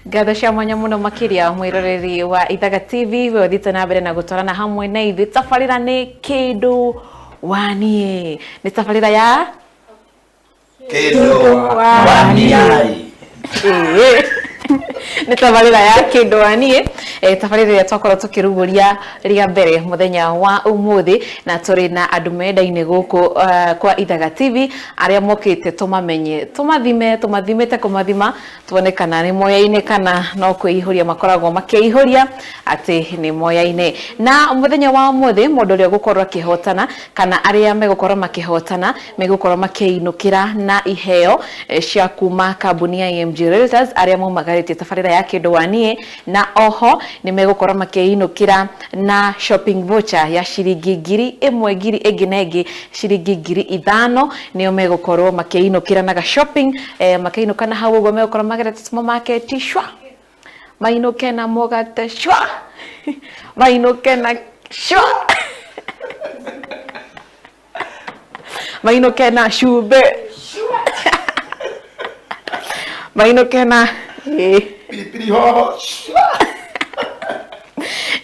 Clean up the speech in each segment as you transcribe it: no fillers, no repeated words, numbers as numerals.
Ngatho cia mwanya muno makiria mwiroreri wa Ithaga TV, we uthiite na mbere na gutwarana hamwe na ithuĩ. Tabarĩra nĩ Kĩndũ Wanie, nĩ tabarĩra ya Kĩndũ Waniai. Ĩĩ. Nĩ tabarĩra ya Kĩndũ Wanie, tabarĩra ĩrĩa twakorwo tũkĩrugũria rĩa mbere mũthenya wa ũmũthĩ, na tũrĩ na andũ mendaine gũkũ kwa Ithaga TV arĩa mokĩte tũmamenye, tũmathime, tũmathimĩte kũmathima tuone kana nĩ moyaine kana no kwĩihũria makoragwo makĩihũria atĩ nĩ moyaine. Na mũthenya wa ũmũthĩ mũndũ ũrĩa ũgũkorwo akĩhotana kana arĩa megũkorwo makĩhotana megũkorwo makĩinũkĩra na iheo cia kuma kambuni ya AMG Realtors arĩa maumagarĩtie tabarĩra ya Kĩndũ Wanie, na oho nĩ megũkorwo makĩinũkĩra na shopping voucher ya ciringi 1000, ngiri ĩngĩ na ĩngĩ ciringi 5000 nĩo megũkorwo makĩinũkĩra na ga shopping, makĩinũka na hau ũguo megũkorwo magerete supermarket shwa, mainũke na mũgate shwa, mainũke na shwa, mainũke na cumbĩ, mainũke na Pilipili hoho.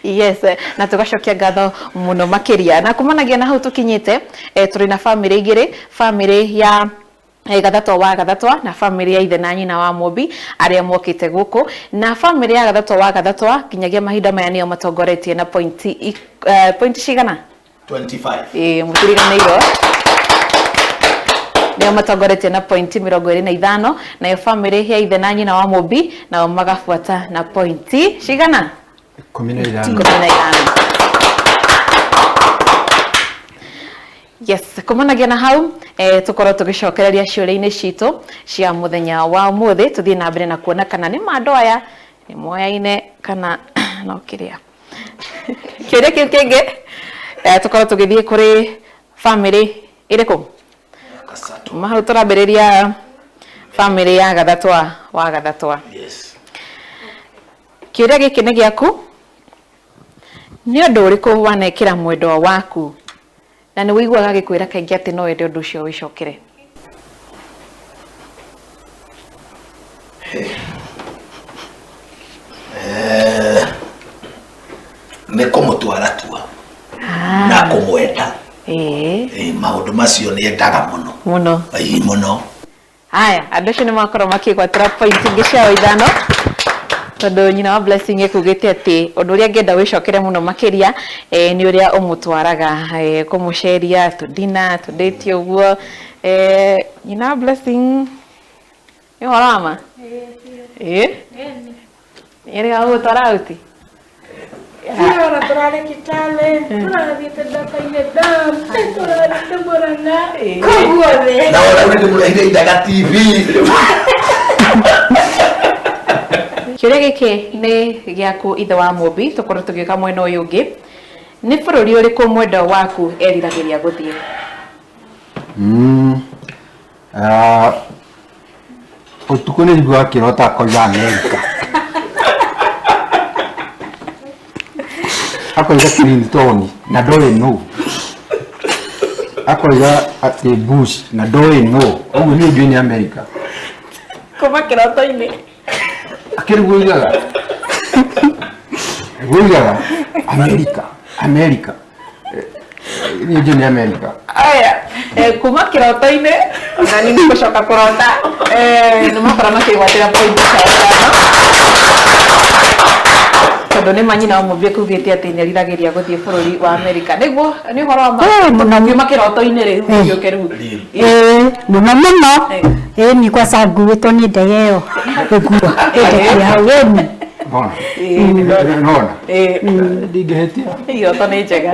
Yes, na tugacokia ngatho muno makiria. Na kumanagia na hau tukinyite, turi na family igiri, family ya Gathatwa wa Gathatwa na family ya ithe na nyina wa Mũmbi arĩa mokĩte gũkũ. Na family ya Gathatwa wa Gathatwa nginyagia mahinda maya nĩo matongoretie na pointi cigana? 25. Ĩĩ, mũtiriganĩirwo. Nĩo matongoretie na pointi 25, nayo family ya ithe na nyina wa Mũmbi nao magabuata na pointi cigana? 15. 15. Yes, kumanagia na hau, tukorwo tugicokereria ciũria-inĩ citũ cia mũthenya wa ũmũthĩ, tuthiĩ na mbere na kuona kana nĩ ma andũ aya nĩ moyaine kana no kĩrĩa. Kĩũria kĩu kĩngĩ, tukorwo tũgĩthiĩ kũrĩ family ĩrĩkũ? Mahau tũrambĩrĩria family ya Gathatwa wa Gathatwa. Yes. Kĩũria gĩkĩ nĩ gĩaku. Nĩ ũndũ ũrĩkũ wanekĩra mwendwa waku na nĩ ũiguaga agĩkwĩra kaingĩ atĩ no wende ũndũ ũcio wĩcokere? Nĩ kũmũtwara tua na kũmwenda. Maũndũ macio nĩ endaga mũno. Mũno. Ĩĩ, mũno. Haya, andũ acio nĩ makorwo makĩgwatĩra point ingĩ ciao 5, tondũ nyina wa Blessing ekugĩte atĩ ũndũ ũrĩa angĩenda wĩcokere mũno makĩria, nĩ ũrĩa ũmũtwaraga, kũmũceria tũdina tũdate ũguo. Nyina wa Blessing, nĩ ũhoro wa ma? Ĩĩ. Nĩ erĩga gũgũtwara out? Ora tũrarĩ Kitale, tũrathiĩte Ndaka-inĩ Dam, tũrathiĩte Murang'a, kũu guothe. Na ona nĩ ndĩmũrehire Ithaga TV. Kĩũria gĩkĩ nĩ gĩaku ithe wa Mũmbi, tũkorwo tũgĩũka mwena ũyũ ũngĩ. Nĩ bũrũri ũrĩkũ mwendwa waku eriragĩria gũthiĩ? Ũtukũ nĩ njiguaga akĩrota akoiga Amerika. Akoiga Clinton na ndoĩ nũ. Akoiga atĩ Bush na ndoĩ nũ. Ũguo niĩ njũĩ nĩ Amerika. Kuma kĩroto-inĩ. Akĩrĩ guo oigaga. Guo oigaga Amerika, Amerika. Niĩ njũĩ nĩ Amerika. Aya, kuma kĩroto-inĩ na niĩ nĩngũcoka kũrota, nĩ makora makĩgwatĩra point ciao 5, tondũ nĩ ma nyina wa Mũmbi ekugĩte atĩ nĩ eriragĩria gũthiĩ bũrũri wa Amerika. Nĩguo, nĩ ũhoro wa ma? Ĩĩ, mũno. Kiuma kĩroto-inĩ rĩ, rĩu gĩũke rĩu. Ĩĩ, mũno mũno. Ĩĩ, ni kwanza nguĩtwo nĩ ndege ĩyo ĩngua ĩndekie hau. Ĩni. Nona. Ĩĩ, nĩ ndona. Nona. Ĩĩ. Ndingĩhĩtia. Iroto nĩ njega.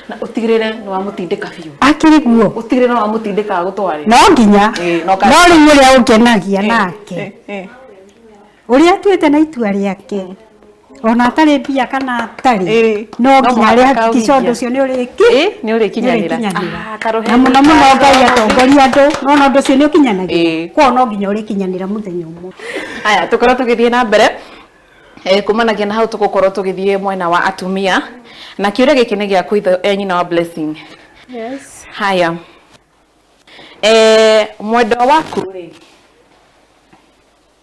Na ũtigĩrĩre nĩ wamũtindĩka biũ. Akĩrĩ guo. Ũtigĩrĩre nĩ wamũtindĩka agũtware. No nginya. Ĩĩ, no No rĩu ũrĩa ũngenagia nake. Ũrĩa atuĩte na itua rĩake. Ona atarĩ mbia kana atarĩ. No No nginya mũhaka arĩhakikisha ũndũ kauhingia. ũcio nĩ ũrĩki. Ĩĩ, nĩ ũrĩkinyanĩra. Nĩ ũrĩkinyanĩra. Karũhe Na mũno mũno Ngai atongoria andũ, no ũndũ ũcio nĩ ũkinyanagĩra. Koguo no nginya ũrĩkinyanĩra mũthenya ũmwe. Haya, tũkorwo tũgĩthiĩ na mbere. Kumanagia na hau tũgũkorwo tũgĩthiĩ mwena wa atumia. Na kĩũria gĩkĩ nĩ gĩaku ithe, nyina wa Blessing. Yes. Haya. Mwendwa waku rĩ,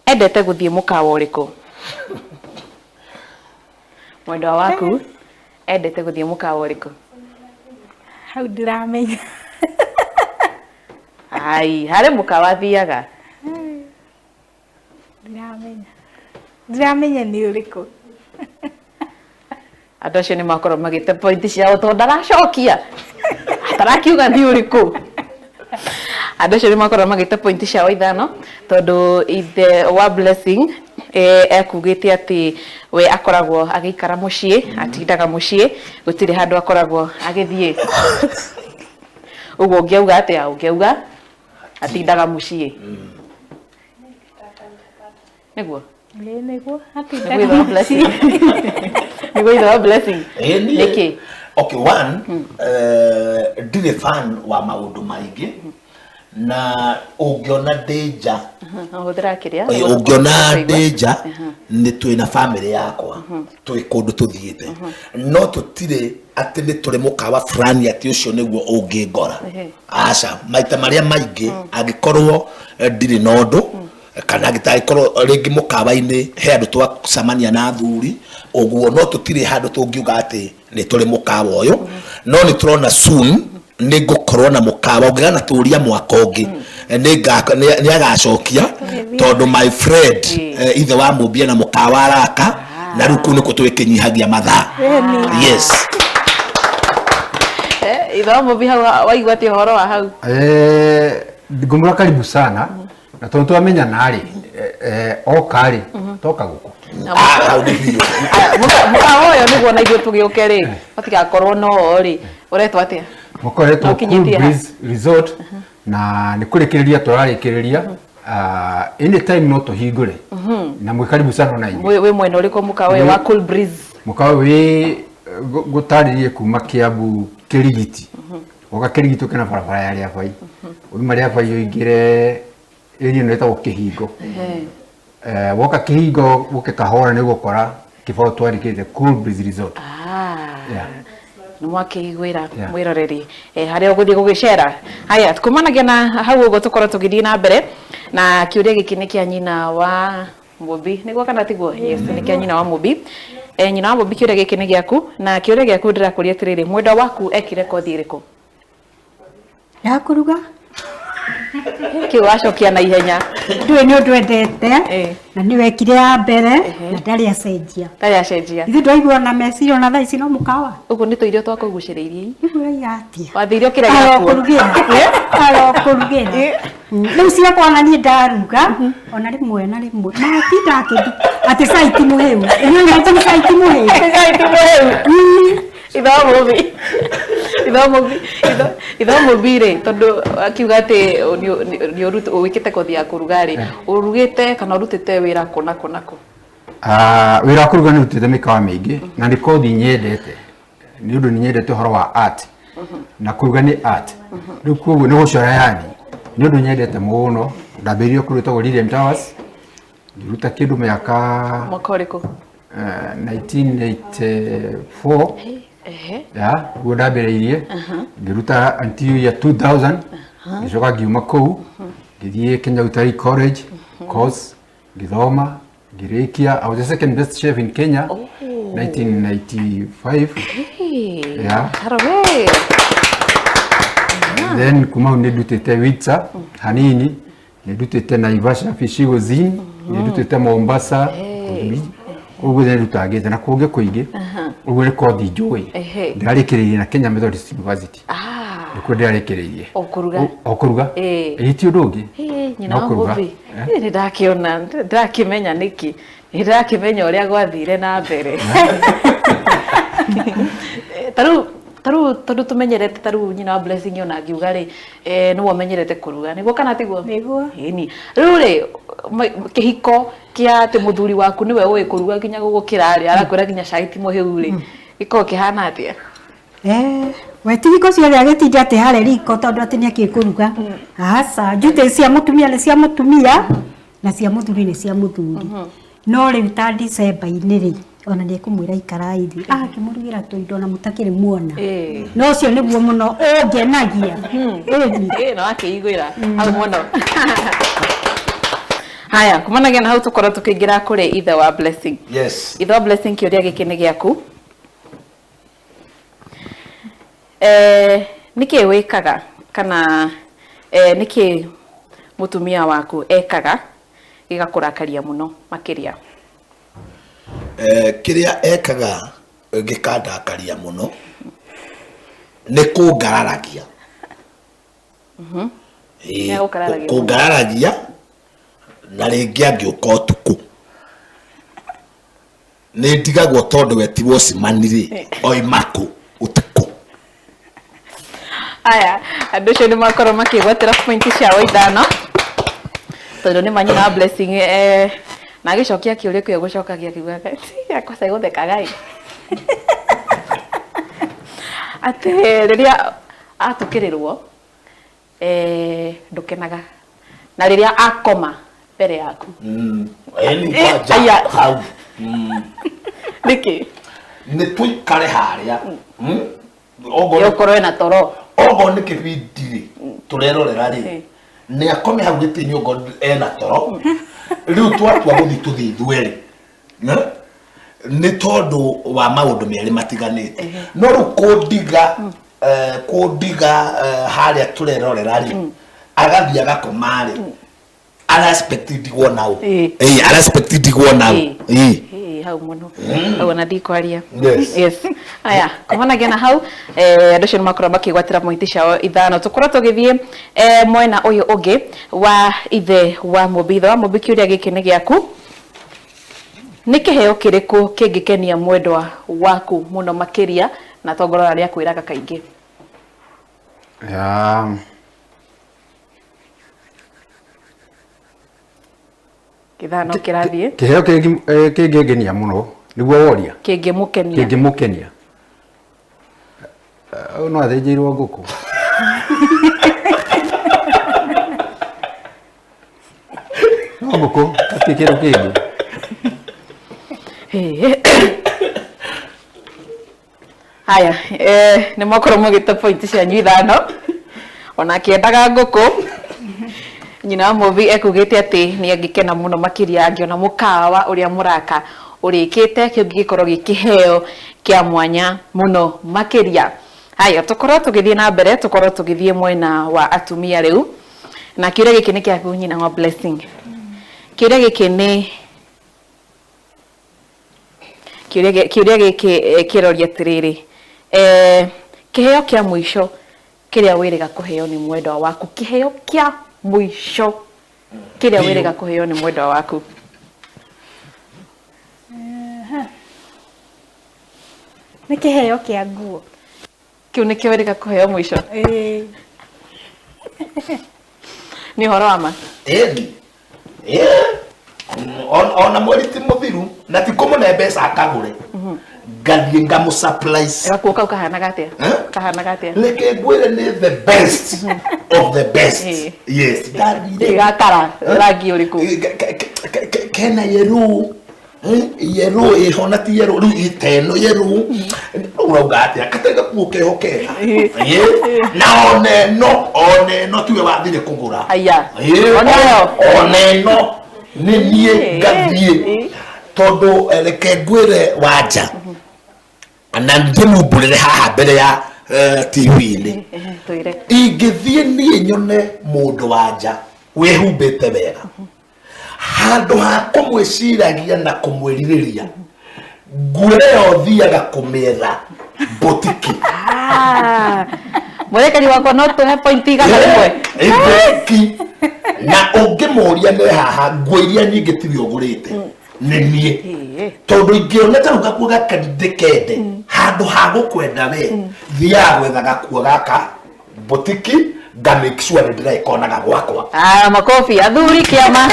Endete gũthiĩ mũkawa ũrĩkũ? Mwendwa waku endete gũthiĩ mũkawa ũrĩkũ? Hau ndiramenya. Ai, harĩ mũkawa athiaga. Ndiramenya. Ndiramenya nĩ ũrĩkũ. Andũ acio nĩ makorwo magĩte point ciao tondũ ndaracokia. Atarakiuga nĩ ũrĩkũ. Andũ acio nĩ makorwo magĩte point ciao ithano tondũ ithe wa Blessing ekugĩte atĩ we akoragwo agĩikara mũciĩ, atindaga mũciĩ, gũtirĩ handũ akoragwo agĩthiĩ. Ũguo ũngĩauga atĩa? Ũngĩauga atindaga mũciĩ. Nĩguo? Ĩĩ nĩguo. Nĩguo Atindaga ithe wa Blessing. mũciĩ. Nĩguo ithe wa Blessing. Ĩĩ niĩ- Nĩkĩ? Okay, one, ndirĩ fan wa maũndũ maingĩ na ũngĩona ndĩ nja Hũthĩra kĩrĩa? Ũngĩona ndĩ nja nĩ twĩ na family yakwa, twĩ kũndũ tũthiĩte, no tũtirĩ atĩ nĩ tũrĩ mũkawa fulani atĩ ũcio nĩguo ũngĩngora. Aca, maita marĩa maingĩ angĩkorwo ndirĩ na ũndũ kana angĩkorwo rĩngĩ mũkawa-inĩ he andũ twacemania na athuri ũguo, no tũtirĩ handũ tũngiuga atĩ nĩ tũrĩ mũkawa ũyũ, no nĩ tũrona soon nĩ ngũkorwo na mũkawa ũngĩgana tũria mwaka ũngĩ nĩ agacokia tondũ my friend ithe wa Mũmbia na mũkawa araka na rĩu kũu nĩkuo twĩkĩnyihagia mathaa. Yes. Ithe wa Mũmbi, hau waigua atĩ ũhoro wa hau? Ngũmwĩra karibu sana na tondũ twamenyana rĩ, oka rĩ toka gũkũ. Hau nĩ biũ. Mũkawa ũyũ nĩguo na ithuĩ tũgĩũke rĩ, matigakorwo no o rĩ, ũretwo atĩa? Mũkoretwo Na ũkinyĩtie Cool ha? Breeze Resort na nĩ kũrĩkĩrĩria tũrarĩkĩrĩria. Anytime no tũhingũre na mwĩ karibu sana na ithuĩ. Wĩ mwena ũrĩkũ mũkawa ũyũ wa Cool Breeze? Mũkawa wĩ gũtarĩrie kuma Kiambu Kĩrigiti, woka Kĩrigiti ũke na barabara ya Rĩabai, wauma Rĩabai ũingĩre area ĩno ĩtagwo Kĩhingo. Woka Kĩhingo ũke kahora nĩ ũgũkora kĩbaũ twandĩkĩte Cool Breeze Resort. Yeah. Nĩ mwakĩiguĩra mwĩroreri harĩa ũgũthiĩ gũgĩcera. Haya, kumanagia na hau ũguo tũkorwo tũgĩthiĩ na mbere na kĩũria gĩkĩ nĩ kĩa nyina wa Mũmbi, nĩguo kana tiguo? Yes, nĩ kĩa nyina wa Mũmbi. Nyina wa Mũmbi, kĩũria gĩkĩ nĩ gĩaku na kĩũria gĩaku ndĩrakũria atĩrĩrĩ, mwendwa waku ekire kothi ĩrĩkũ? Ya kũruga. Kĩu wacokia na ihenya. Ndũĩ nĩ ũndũ endete na nĩ wekire ya mbere na ndarĩ acenjia. Ndarĩ acenjia. Ithuĩ ndwaigua na meciria ona thaa ici no mũkawa. Ũguo nĩ tũirio twakũgucĩrĩirie. Rĩu ũraiga atĩa? Wathire ũkĩrĩa gĩakuo. Arokũrugĩra. Arokũrugĩra. Rĩu ciakwa ona niĩ ndaruga ona rĩmwe na rĩmwe matinda akĩndu atĩ cai ti mũhĩu. Ĩno nĩ cai ti mũhĩu. Cai ti mũhĩu. Ithe wa Mũmbi. Ithe wa Mũmbi. Ithe wa Mũmbi rĩ, tondũ akiuga atĩ nĩ wĩkĩte kothi ya kũruga rĩ, ũrugĩte kana ũrutĩte wĩra kũ na kũ na kũ? Wĩra wa kũruga nĩ rutĩte mĩkawa mĩingĩ na nĩ kothi nyendete nĩ ũndũ nĩ nyendete ũhoro wa art na kũruga nĩ art. Rĩu koguo nĩ gũcora, yani nĩ ũndũ nyendete mũno. Ndambĩrĩirie kũndũ gwĩtagwo Lilian Towers ngĩruta kĩndũ mĩaka Mwaka ũrĩkũ? 1984. Ya guo ndambĩrĩirie ngĩruta until year 2000, ngĩcoka ngiuma kũu ngĩthiĩ Kenya Utalii College course ngĩthoma ngĩrĩkia. I was the second best chef in Kenya 1995. Yeah. Haro we. Then kuma hau nĩ ndutĩte Witsa hanini, nĩ ndutĩte Naivasha Fish Cuisine, nĩ ndutĩte Mombasa, ũguo nĩ ndutangĩte na kũngĩ kũingĩ. Ũguo nĩ kothi njũĩ. Ndĩrarĩkĩrĩirie na Kenya Methodist University. Nĩkuo ndĩrarĩkĩrĩirie. O kũruga? O kũruga. Ĩĩ, ti ũndũ ũngĩ. Nyina No wa kũruga. Mũmbi, nĩ ndakĩona, ndĩrakĩmenya nĩkĩ, nĩ ndĩrakĩmenya ũrĩa gwathire na mbere. Tarĩu tondũ tũmenyerete, tarĩu nyina wa Blessing ona angiuga rĩ, nĩwe ũmenyerete kũruga, nĩguo kana tiguo? Nĩguo. Ĩni rĩu rĩ, kĩhiko kĩa atĩ mũthuri waku nĩwe ũĩ kũruga nginya gũgũkĩra rĩ, arakwĩra nginya cai ti mũhĩu rĩ, gĩkoragwo kĩhana atĩa? We ti hingo ciothe agĩtinda atĩ harĩa riko tondũ atĩ nĩ akĩũĩ kũruga. Aca, njute cia mũtumia nĩ cia mũtumia na cia mũthuri nĩ cia mũthuri. No rĩu ta December-inĩ rĩ, ona nĩ ekũmwĩra ikarai thĩ akĩmũrugĩra tũindo na mũtakĩrĩ muona. No ũcio nĩguo mũno ũngenagia. Ĩni. Ĩĩ, na wakĩiguĩra hau mũno. Haya, kumanagia na hau tukorwo tukiingira kuri ithe wa Blessing. Yes. Ithe wa Blessing, kiuria giki ni giaku. Niki wikaga kana niki mutumia waku ekaga gigakũrakaria mũno makĩria? Kĩrĩa ekaga gĩkandakaria mũno nĩ kũngararagia. Ĩĩ, Nĩ agũkararagia mũno. Kũngararagia na rĩngĩ angĩũka ũtukũ nĩ ndigagwo tondũ we ti wocimani rĩ oima kũ ũtukũ. Aya, andũ acio nĩ makorwo makĩgwatĩra pointi ciao ithano tondũ nĩ manyina wa Blessing, na agĩcokia kĩũria kĩu egũcokagia akiugaga akosa gũthekaga ĩ atĩ rĩrĩa atukĩrĩrwo ndũkenaga na rĩrĩa akoma mbere yaku. Ĩni kwanja Aya. hau Nĩkĩ? Nĩ tũikare harĩa. Okorwo Ũkorwo ena toro. Okorwo nĩ kĩbindi rĩ tũrerorera rĩ nĩ akome hau gĩtĩ-inĩ okorwo ena toro rĩu twatua gũthiĩ tũthiĩ ithuerĩ. Ne? Nĩ tondũ wa maũndũ merĩ matiganĩte no rĩu kũndiga kũndiga harĩa tũrerorera rĩ agathiĩ agakoma rĩ ara expect ndigwo nau. Ĩĩ, ara expect ndigwo nau. Ĩĩ. Ĩĩ, hau mũno hau ona ndikwaria. Yes. Yes. Aya, kumanagia na hau andũ acio nĩ makorwo makĩgwatĩra pointi ciao ithano. Tũkorwo tũgĩthiĩ mwena ũyũ ũngĩ wa ithe wa Mũmbi. Ithe wa Mũmbi, kĩũria gĩkĩ nĩ gĩaku. Nĩ kĩheo kĩrĩkũ kĩngĩkenia mwendwa waku mũno makĩria na tongorora arĩa akwĩraga kaingĩ? Ya. Gĩthano kĩrathiĩ. Kĩheo kĩngĩngenia mũno nĩguo woria? Kĩngĩmũkenia. Kĩngĩmũkenia. No athĩnjĩirwo ngũkũ. No ngũkũ, hatirĩ kĩndũ kĩngĩ. Haya, nĩ mwakorwo mũgĩte pointi cianyu ithano. Ona akĩendaga ngũkũ, nyina wa Mũmbi ekugĩte atĩ nĩ angĩkena mũno makĩria angĩona mũkawa ũrĩa mũraka ũrĩkĩte, kĩu gĩgĩkorwo gĩ kĩheo kĩa mwanya mũno makĩria. Haya, tũkorwo tũgĩthiĩ na mbere, tũkorwo tũgĩthiĩ mwena wa atumia rĩu. Na kĩũria gĩkĩ nĩ kĩaku nyina wa Blessing. Kĩũria gĩkĩ nĩ kĩũria gĩkĩ kĩroria atĩrĩrĩ, kĩheo kĩa mũico kĩrĩa wĩrĩga kũheo nĩ mwendwa waku, kĩheo kĩa mũico kĩrĩa wĩrĩga kũheo nĩ mwendwa waku? Nĩ kĩheo kĩa nguo. Kĩu nĩkĩo wĩrĩga kũheo mũico? Ĩĩ. Nĩ ũhoro wa ma? Ĩni. Ĩĩ. Ona mweri ti mũthiru na ti kũmũne mbeca akagũre ngathiĩ ngamũ surprise. Gakuo kau kahanaga atĩa? Eh? Kahanaga atĩa? Reke ngwĩre nĩ the best of the best. Yes, ndathire. Gakara rangi ũrĩkũ? Kena yerũ. Yerũ ĩho na ti yerũ rĩu iteno yerũ rĩu ũrauga atĩa katarĩ gakuo keho kega. Ĩĩ. Na ona ĩno ona ĩno tiwe wathire kũgũra. Aya. Ĩĩ, Ona yo? Ona ĩno nĩ niĩ ngathiĩ tondũ reke ngwĩre wanja na ndĩmumbũrĩre haha mbere ya TV-inĩ. Twĩre. Ingĩthiĩ niĩ nyone mũndũ wanja wĩhumbĩte wega handũ ha kũmwĩciragia na kũmwĩrirĩria nguo ĩyo thiaga kũmĩetha botiki. Mũrekeri wakwa no tũhe pointi 100. Botiki na ũngĩmũria nĩ haha nguo iria nyingĩ tiwe ũgũrĩte nĩ niĩ tondũ ingĩona ta rĩu gakuo gaka ndĩkende handũ ha gũkwenda we thiaga gwetha gakuo gaka botiki nga make sure nĩ ndĩraikonaga gwakwa. Makobi athuri kĩama.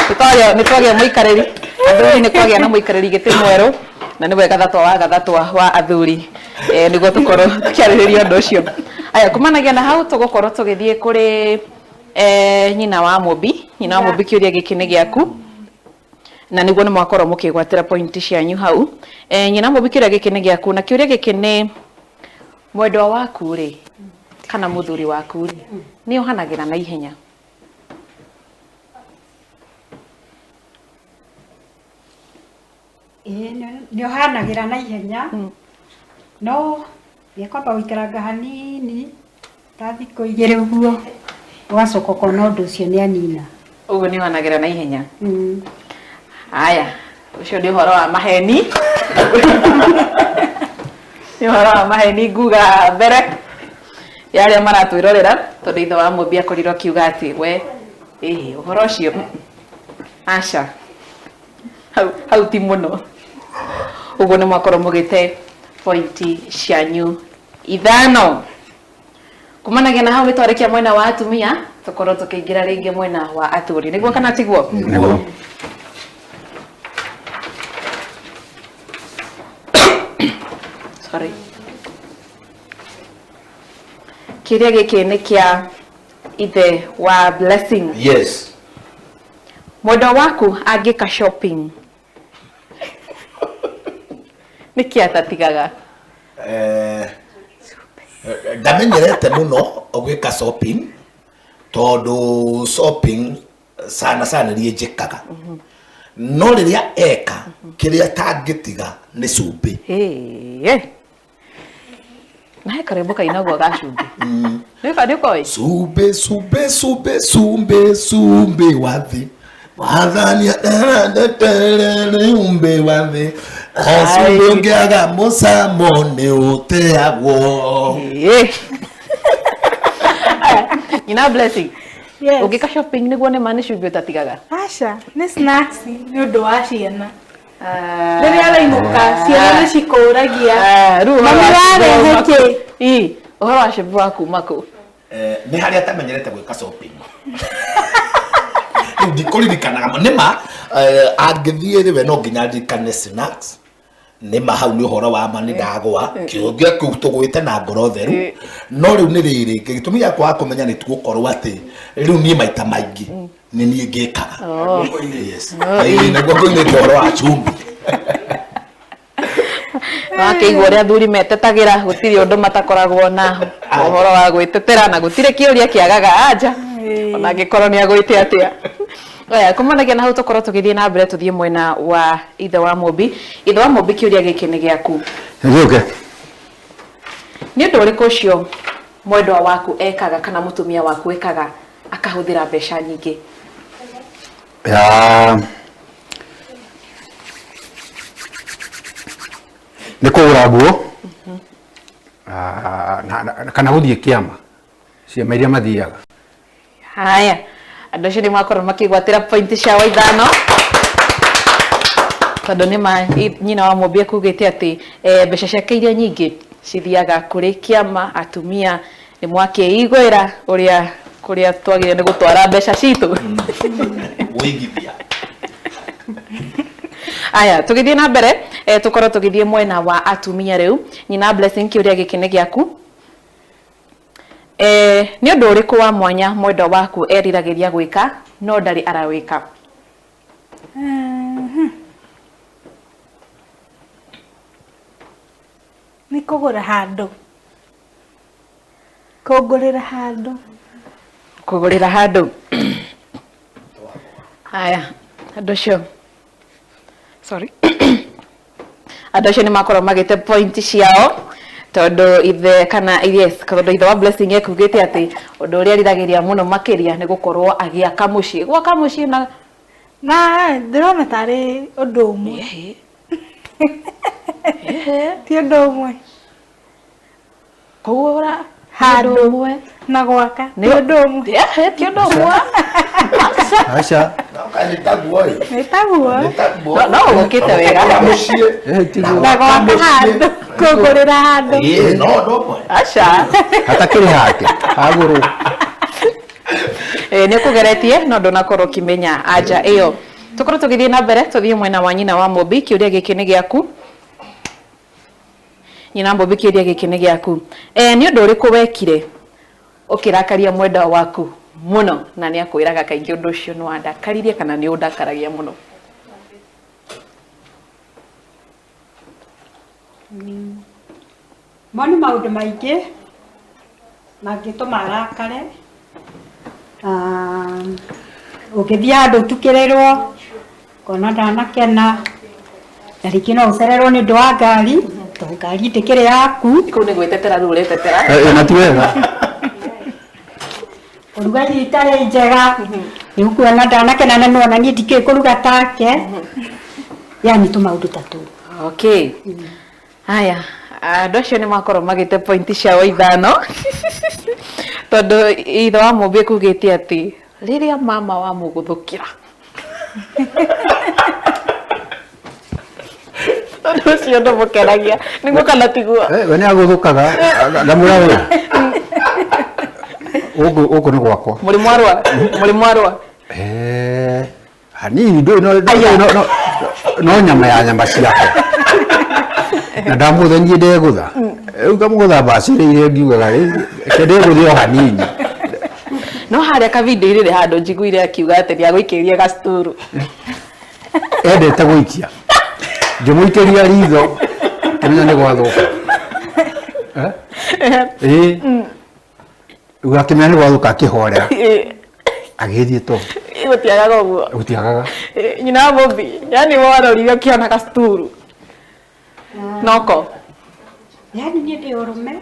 Nĩ twagĩa mũikarĩri athuri, nĩ kwagĩa na mũikarĩri gĩtĩ mwerũ na nĩwe gathatwa wa gathatwa wa athuri, nĩguo tũkorwo tũkĩarĩrĩria ũndũ ũcio. Aya, kumanagia na hau tũgũkorwo tũgĩthiĩ kũrĩ nyina wa Mũmbi. Nyina wa Mũmbi, kĩũria gĩkĩ nĩ gĩaku na nĩguo nĩ mwakorwo mũkĩgwatĩra pointi cianyu hau. Nyina wa Mũmbi, kĩũria gĩkĩ nĩ gĩaku na kĩũria gĩkĩ nĩ mwendwa waku rĩ kana mũthuri waku rĩ nĩ ohanagĩra na ihenya? Ĩĩ nĩ ũhanagĩra na ihenya no nĩkwamba gũikaranga hanini ta thikũ igĩrĩ ũguo ũgacoka ũkona ũndũ ũcio nĩ anina. Ũguo nĩ ũhanagĩra na ihenya. Haya, ũcio nĩ ũhoro wa maheni. Nĩ ũhoro wa maheni nguga mbere ya arĩa maratwĩrorera tondũ ithe wa Mũmbi akorirwo akiuga atĩ we ĩhĩ ũhoro ũcio aca hau ti mũno. Ũguo nĩ mwakorwo mũgĩte pointi cianyu ithano. Kumanagia na hau nĩ twarĩkia mwena wa atumia tũkorwo tũkĩingĩra rĩngĩ mwena wa athuri, nĩguo kana tiguo? Nĩguo. Sorry. Kĩrĩa gĩkĩ nĩ kĩa ithe wa Blessing. Yes. Mwendwa waku angĩka shopping nĩkĩ atatigaga? Ndamenyerete mũno gwĩka shopping tondũ shopping sana sana niĩ njĩkaga, no rĩrĩa eka kĩrĩa tangĩtiga nĩ cumbĩ. Na he karwĩmbo kainagwo ga cumbĩ. Nĩ ũkoĩ? Cumbĩ cumbĩ cumbĩ cumbĩ cumbĩ wa thĩ wathania cumbĩ wa thĩ cumbĩ ũngĩaga mũcamo nĩ ũteagwo. Nyina Blessing, Yes. ũngĩka shopping nĩguo nĩ ma nĩ cumbĩ ũtatigaga? Aca, nĩ snacks nĩ ũndũ wa ciana. Rĩrĩa arainũka ciana nĩ cikũragia. Rĩu Mami warehe kĩ? Ĩ, ũhoro wa cumbĩ wa kuma kũ? Nĩ harĩa atamenyerete gwĩka shopping. Rĩu ndikũririkanaga nĩ ma angĩthiĩ rĩ we no nginya ndirikane snacks. Nĩ ma hau nĩ ũhoro wa ma nĩ ndagwa kĩũria kĩu tũgwĩte na ngoro theru, no rĩu nĩ rĩrĩ gĩtũmi gĩa kwaga kũmenya nĩ tũgũkorwo atĩ rĩu niĩ maita maingĩ nĩ niĩ ngĩkaga. Yes. Naguo ngoinĩte ũhoro wa cumbĩ. Wakĩigua ũrĩa athuri metetagĩra, gũtirĩ ũndũ matakoragwo na ũhoro wa gwĩtetera na gũtirĩ kĩũria kĩagaga anja ona angĩkorwo nĩ agwĩte atĩa. Oya, kumanagia na hau tũkorwo tũgĩthiĩ na mbere tũthiĩ mwena wa ithe wa Mũmbi. Ithe wa Mũmbi, kĩũria gĩkĩ nĩ gĩaku. Gĩũke. Nĩ ũndũ ũrĩkũ ũcio mwendwa waku ekaga kana mũtumia waku ekaga akahũthĩra mbeca nyingĩ? Ya nĩ kũgũra nguo kana gũthiĩ kĩama, ciama iria mathiaga. Haya, andũ acio nĩ makorwo makĩgwatĩra pointi ciao ithano tondũ nĩ ma nyina wa Mũmbi akugĩte atĩ mbeca ciake iria nyingĩ cithiaga kũrĩ kĩama. Atumia nĩ mwakĩigwĩra ũrĩa kũrĩa twagĩrĩire nĩ gũtwara mbeca citũ. Wĩigithia. Aya, tũgĩthiĩ na mbere tũkorwo tũgĩthiĩ mwena wa atumia rĩu. Nyina Blessing, kĩũria gĩkĩ nĩ gĩaku. Nĩ ũndũ ũrĩkũ wa mwanya mwendwa waku eriragĩria gwĩka no ndarĩ arawĩka? Nĩ kũgũra handũ. Kũngũrĩra handũ. Kũgũrĩra handũ. Haya, andũ acio. Sorry. Andũ acio nĩ makorwo magĩte point ciao tondũ ithe kana yes, tondũ ithe wa Blessing ekugĩte atĩ ũndũ ũrĩa eriragĩria mũno makĩria nĩ gũkorwo agĩaka mũciĩ. Gwaka mũciĩ na Na ndĩrona tarĩ ũndũ ũmwe. Ti ũndũ ũmwe. Kũgũra Handũ ũmwe na gwaka ti ũndũ ũmwe. Ti ũndũ ũmwe. Aca. Nĩ taguo ĩ. Nĩ taguo. Nĩ taguo. No ũgũkĩte wega. Kũgũra mũciĩ. Tiguo. Na gwaka handũ, kũngũrĩra handũ. Ĩĩ, no ũndũ ũmwe. Aca. Hatakĩrĩ hake hagũrwo. Nĩ ũkũgeretie no ndũnakorwo ũkĩmenya anja ĩyo. Tũkorwo tũgĩthiĩ na mbere tũthiĩ mwena wa nyina wa Mũmbi. Kĩũria gĩkĩ nĩ gĩaku. Nyina wa Mũmbi, kĩũria gĩkĩ nĩ gĩaku. Nĩ ũndũ ũrĩkũ wekire ũkĩrakaria mwendwa waku mũno na nĩ akwĩraga kaingĩ ũndũ ũcio nĩ wandakaririe kana nĩ ũndakaragia mũno? Mo nĩ maũndũ maingĩ mangĩtũma arakare. Ũngĩthiĩ handũ ũtukĩrĩrwo, ũkona ndanakena. Na rĩngĩ no ũcererwo nĩ ũndũ wa ngari, tondũ ngari ndĩkĩrĩ yaku. Kũu nĩ gwĩtetera rĩu ũretetera. Na ti wega. Kũruga irio itarĩ njega, nĩ ũkuona ndanakena na nĩwona niĩ ndikĩũĩ kũruga take. Yani tũmaũndũ ta tũu. Okay. Haya, andũ acio nĩ makorwo magĩte pointi ciao ithano tondũ ithe wa Mũmbi ekugĩte atĩ rĩrĩa mama wamũgũthũkĩra ũndũ ũcio ndũmũkenagia nĩguo kana tiguo? We nĩ agũthũkaga ngamwĩra we gũkũ gũkũ nĩ gwakwa. Mũrĩ mwarũa, mũrĩ mwarũa? Hanini ndũĩ no, no, no, no nyama ya nyama ciakwa na ndamũtha niĩ ndegũtha rĩu ngamũgũtha mbacĩrĩire ngiugaga reke ndegũthe o hanini. No harĩa kavindio-inĩ nĩ handũ njiguire akiuga atĩ nĩ agũikĩria gacuturu. Endete gũikia ngĩmũikĩria ritho kĩmenya nĩ gwathũka. Ĩĩ rĩu akĩmenya nĩ gwathũka akĩhorera agĩthiĩ to gũtiagaga ũguo. Gũtiagaga. Nyina wa Mũmbi, yani warorire ũkĩona gacuturu noko? Yani niĩ ndĩ ũrũme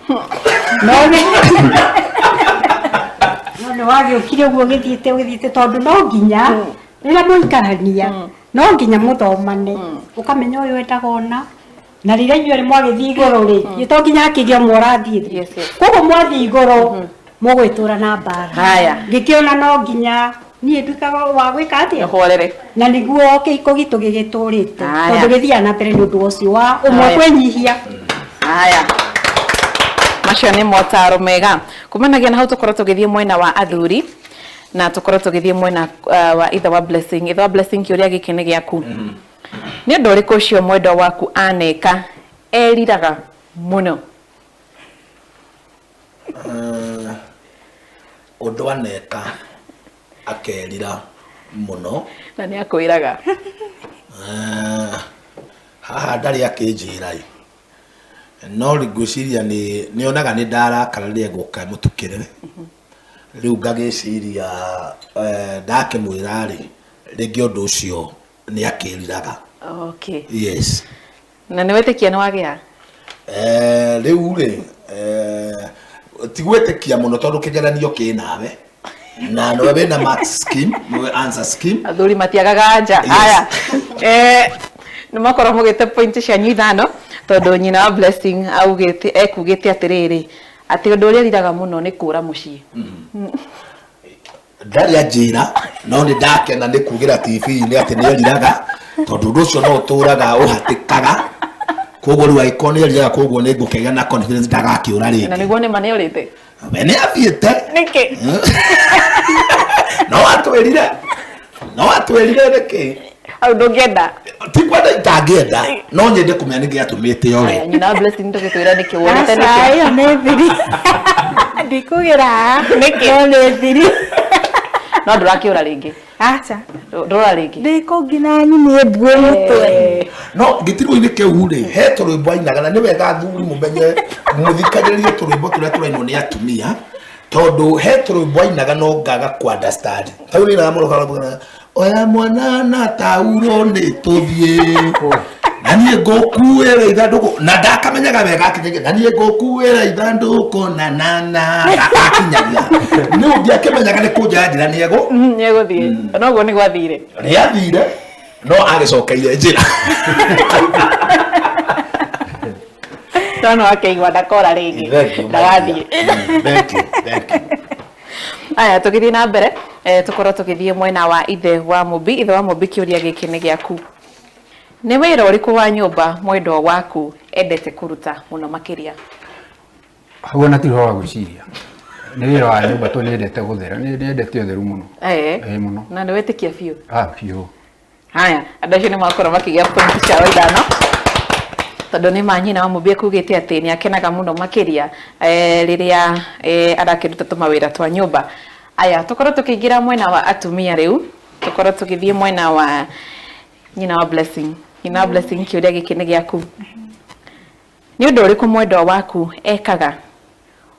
no nĩ wagĩũkire ũguo ũgĩthiĩte ũgĩthiĩte tondũ no nginya rĩrĩa mũikarania no nginya mũthomane ũkamenya ũyũ endaga ũna na rĩrĩa inyuĩ erĩ mwagĩthiĩ igũrũ rĩ githĩ to nginya hakĩgĩe ũmwe ũrathiĩ thĩ. Yes. Koguo mwathiĩ igũrũ mũgwĩtũra na mbara. Haya. Ngĩkĩona no nginya niĩ nduĩkaga wa gwĩka atĩa? Ũhorere. Na nĩguo kĩhiko gitũ gĩgĩtũrĩte. Haya. Tondũ gĩthiaga na mbere nĩ ũndũ ũcio wa ũmwe Haya. kwĩnyihia. Haya. Macio nĩ motaro mega. Kumanagia na hau tũkorwo tũgĩthiĩ mwena wa athuri na tũkorwo tũgĩthiĩ mwena wa ithe wa Blessing. Ithe wa Blessing, kĩũria gĩkĩ nĩ gĩaku. Nĩ ũndũ ũrĩkũ ũcio mwendwa waku aneka eriraga mũno? Ũndũ aneka akerira mũno. Na nĩ akwĩraga? Haha ndarĩ akĩnjĩra ĩ, no ngwĩciria nĩ nĩonaga nĩ ndarakara rĩrĩa egũka mũtukĩrĩre. Rĩu ngagĩciria ndakĩmwĩra rĩ, rĩngĩ ũndũ ũcio nĩ akĩriraga. Okay. Yes. Na nĩ wĩtĩkia nĩ wagĩa? Rĩu rĩ ti gwĩtĩkia mũno tondũ kĩgeranio kĩ nawe na nĩwe wĩna mark scheme, nĩwe answer scheme. Athuri matiagaga anja. Yes. Haya. Nĩ makorwo mũgĩte point cianyu ithano tondũ nyina wa Blessing augĩte ekugĩte atĩrĩrĩ atĩ ũndũ ũrĩa eriraga mũno nĩ kũra mũciĩ. Ndarĩ anjĩra no nĩ ndakena nĩ kugĩra TV-inĩ atĩ nĩ eriraga tondũ ũndũ ũcio no ũtũraga ũhatĩkaga koguo rĩu angĩkorwo nĩ eriraga koguo nĩ ngũkĩgĩa na confidence ndagakĩũra Na rĩngĩ. nĩguo nĩ ma nĩ ũrĩte? We nĩ athiĩte. Nĩkĩ? No atwĩrire, no atwĩrire nĩkĩ? Hau ndũngĩenda. Ti kwenda itangĩenda no nyende kũmenya nĩkĩ gĩatũmĩte ore. Haya, nyina wa Blessing tũgĩtwĩra nĩkĩ wonete Aca, nĩkĩ? ĩyo nĩ thiri. Ndikugĩra haha. Nĩkĩ? No nĩ thiri. No ndũrakĩũra rĩngĩ. Aca. Ndũrora rĩngĩ. Ndĩkũ nginya nyinie mbuĩ mũtwe. No gĩtirũ-inĩ kĩu rĩ he tũrwĩmbo ainaga na nĩ wega athuri mũmenye mũthikagĩrĩrie tũrwĩmbo tũrĩa tũrainwo nĩ atumia tondũ he tũrwĩmbo ainaga no ngaga kũ understand. Hau nĩ ainaga mũno kana oya mwana na tauro nĩ tũthiĩ na niĩ ngũkuĩra ithandũkũ na ndakamenyaga wega akinyagia na niĩ ngũkuĩra ithandũkũ na na na akinyagia nĩ ũngĩakĩmenyaga nĩ kũnja njĩra nĩ egũ Nĩ egũthiĩ. Noguo nĩ gwathire. Nĩ athire no agĩcokeire njĩra. No no akeigua ndakora rĩngĩ. Thank you, my Ndagathiĩ. dear. Thank you, thank you. Aya, tũgĩthiĩ na mbere tũkorwo tũgĩthiĩ mwena wa ithe wa Mũmbi. Ithe wa Mũmbi, kĩũria gĩkĩ nĩ gĩaku. Nĩ wĩra ũrĩkũ wa nyũmba mwendwa waku endete kũruta mũno makĩria? Hau ona ti ũhoro wa gwĩciria. Nĩ wĩra wa nyũmba tondũ nĩendete gũthera, nĩendete ũtheru mũno. Mũno. Na nĩ wĩtĩkia biũ? Biũ. Haya, andũ acio nĩ makorwo makĩgĩa point ciao ithano tondũ nĩ ma nyina wa Mũmbi ekugĩte atĩ nĩ akenaga mũno makĩria rĩrĩa arakĩruta tũmawĩra twa nyũmba. Aya, tũkorwo tũkĩingĩra mwena wa atumia rĩu, tũkorwo tũgĩthiĩ mwena wa nyina wa Blessing. Nyina wa Blessing, kĩũria gĩkĩ nĩ gĩaku. Nĩ ũndũ ũrĩkũ mwendwa waku ekaga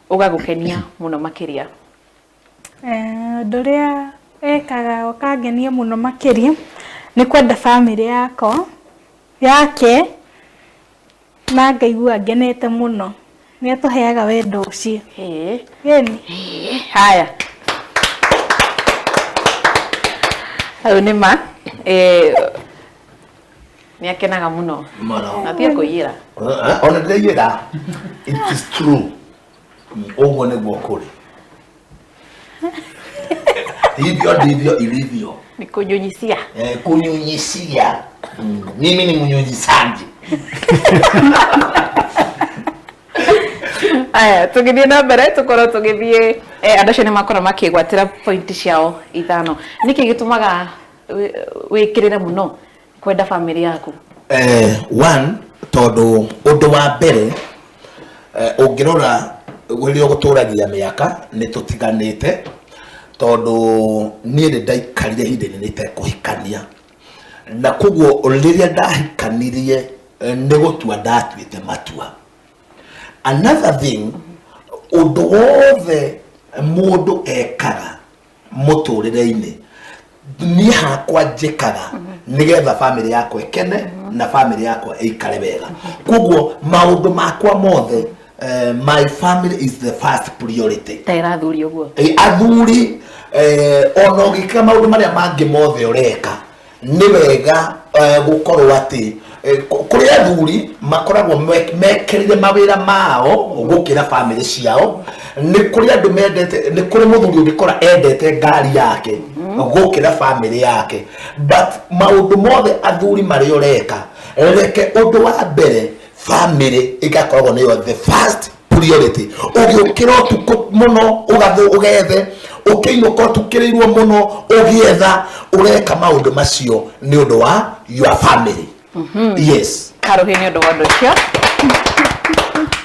ũgagũkenia mũno makĩria? Ũndũ ũrĩa ekaga ũkangenia mũno makĩria nĩ kwenda bamĩrĩ yakwa. Yake na ngaigua ngenete mũno. Nĩ atũheaga wendo ũcio. Ĩni. Haya, hau nĩ ma nĩ akenaga mũno. Mũno. Na tiga kũiyĩra. Ona ndĩraiyĩra, it is true. Ũguo nĩguo kũrĩ, hivyo ndivyo ilivyo. Ni kunyunyisia. Eh, kunyunyisia. Mimi ni mnyunyisaji. Aya, tũgĩthiĩ na mbere, tũkorwo tũgĩthiĩ, andũ acio nĩ makorwo makĩgwatĩra point ciao ithano. Nĩkĩ gĩtũmaga wĩkĩrĩre mũno kwenda bamĩrĩ yaku? One, tondũ ũndũ wa mbere, ũngĩrora rĩrĩa ũgũtũragia mĩaka nĩ tũtiganĩte, tondũ niĩ nĩ ndaikarire ihinda inene itekũhikania, na koguo rĩrĩa ndahikanirie, nĩ gũtua ndatuĩte matua. Another thing, ũndũ wothe mũndũ ekaga mũtũrĩre-inĩ, niĩ hakwa njĩkaga nĩgetha bamĩrĩ yakwa ĩkene na bamĩrĩ yakwa ĩikare wega. Koguo maũndũ makwa mothe, my family is the first priority. Ta athuri ũguo. Athuri, ona ũgĩka maũndũ marĩa mangĩ mothe ũreka, nĩ wega gũkorwo atĩ kũrĩ athuri makoragwo mekĩrĩire mawĩra mao gũkĩra bamĩrĩ ciao. Nĩ kũrĩ andũ mendete, nĩ kũrĩ mũthuri ũngĩkora endete ngari yake gũkĩra bamĩrĩ yake. But maũndũ mothe athuri marĩa ũreka, reke ũndũ wa mbere bamĩrĩ ĩgakoragwo nĩyo the first priority. Ũgĩũkĩra ũtukũ mũno ũgathiĩ ũgethe, ũkĩinũka ũtukĩrĩirwo mũno ũgĩetha, ũreka maũndũ macio nĩ ũndũ wa your family. Yes. Karũhĩ nĩ ũndũ wa ũndũ ũcio.